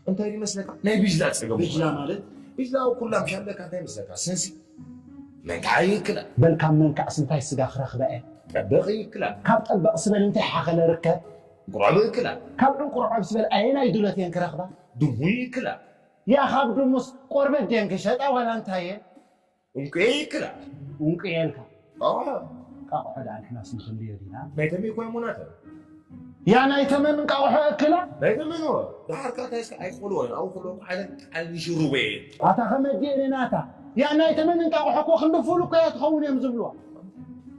እንታይ ይመስለካ? ናይ ብጅላ ጸገም። ብጅላ ማለት? ብጅላ ኣብ ኩላ ምሽ ኣለካ። እንታይ ይመስለካ? ስንሲ መንካዕ ይክላ። በል ካብ መንካዕስ እንታይ ስጋ ክረኽበ እየ? ጠበቕ ይክላ። ካብ ጠበቕ ስበል እንታይ ሓኸለ ርከብ? እንቁርዖብ ይክላ። ካብ ዕንቁርዖብ ስበል ኣየናይ ዱለት እየን ክረኽባ? ድሙ ይክላ። ያ ካብ ድሙስ ቆርበት ድየን ክሸጣ ዋላ እንታይ እየን? እንቁየ ይክላ። እንቁየ ኢልካ። ቃቑሖ። ቃቑሖ ደኣ ንሕናስ ንኽንድዮ ዲና? ናይ ተሜ እኮ እየን ሙናተ። ያ ናይ ተመን እንቃቑሖ እክላ? ናይ ተመን እወ። ደሓር ከኣ እንታይ እስከ ኣይቆልዎ እየን። ኣብኡ ከለዉ እኮ ሓይለን ጣል ይሽርቡ እየን። ኣታ ከመ ኣዲኤን እየን ኣታ። ያ ናይ ተመን እንቃቑሖ እኮ ክንዲ ፉል እኮ እያ ትኸውን እዮም ዝብልዋ።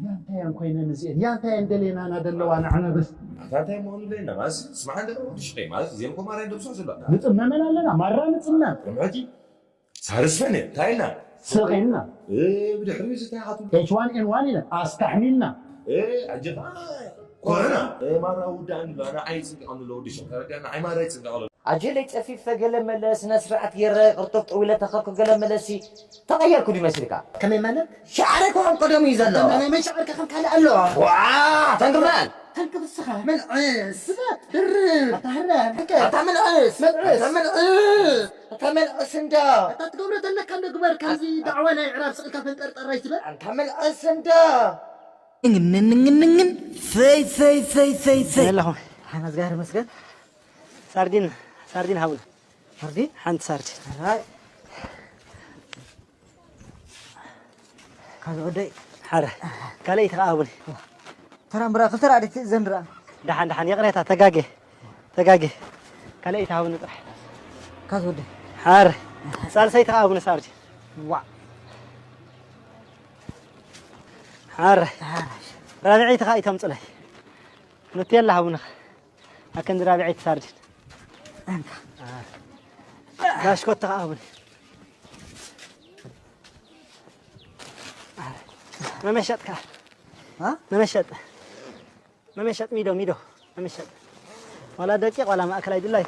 ያ እንታይ እየን ኮይነን እዚኤን? ያ እንታይ እየን ደልየናና ደለዋ ንዓና በስ? ኣታ እንታይ ምኾኑ ደልየና ማለት ስማዕ እንደ ወዲ ሽቀይ ማለት እዚኤን እኮ ማራ እየን ደብስዖ ዘለዋ። ንጽመመን ኣለና ማራ ንጽመም። ቅድሚ ሕጂ ሳርስ ፈነ እንታይ ኢልና? ስቕ ኢልና። እ፣ ብድሕሪኡ እዚ እንታይ ኢኻ ትብሉ? ኤች ዋን ኤን ዋን ኢለን ኣስታሕሚልና። እ፣ ሕጂ ኸዓ ኮሮና። እ፣ ማራ ውዳእ ንብሎ። ኣነ ዓይኒ ይጽንቀቕ ኣሎ ወዲ ሸው። ተረዲኣና? ኣይ ማራ ይጽንቀቕ ኣሎ። ኣጀለይ ጸፊፈ ገለ መለ ስነ ስርዓት ገይረ ቅርጥፍ ጠዊለ ተኸኩ ገለ መለሲ ተቐየርኩ ዲመስልካ? ከመይ ማለት? ሻዕረ እኮ ከም ቀደሙ እዩ ዘሎ። ናይ መን ሻዕር ከ ከም ካልእ ኣሎ? ዋ፣ ተንክፋል። ተንክፍ እስኻ። መልዕስ። ድርብ። ኣታ ህራም። ኣታ መልዕስ። መልዕስ። ኣታ መልዕስ። ኣታ መልዕስ እንዳ። ኣታ ትገብሮ ዘለካ እንዶ ግበር፣ ከምዚ ዳዕዋ ናይ ዕራብ ስቕ ኢልካ ፈንጠርጠር ኣይትበል። ኣታ መልዕስ እንዳ። ንንንንንንን ፈይ ፈይ ፈይ ፈይ ፈይ ኣለኹም። ሓና እግዚኣብሔር ይመስገን። ሳርዲን ሳርዲን ሃቡን። ሳርዲን ሓንቲ ሳርዲን። ኣይ። ካዝ ወደይ። ሓረ ካልኣይቲ ከዓ ሃቡኒ። ተራምብራ ክልተ ራእዲ ትእዘን ራ። ደሓን ደሓን ይቕሬታ ተጋጌ ተጋጌ። ካልኣይቲ ሃቡኒ ጥራሕ። ካዝ ወደይ። ሓረ ሳልሰይቲ ከዓ ሃቡኒ ሳርዲን። ዋ ሓረ ራብዐይቲ ከዓ ይተምፅለይ። ኑቴላ ሃቡኒ። ኣከንዲ ራብዐይቲ ሳርዲን። ኣንታ ባሽኮት ተቃብኒ። መመሸጥ ከ አ? መመሸጥ መመሸጥ ሚዶ ሚዶ መመሸጥ ዋላ ደቂቅ ዋላ ማእከላይ ድላይ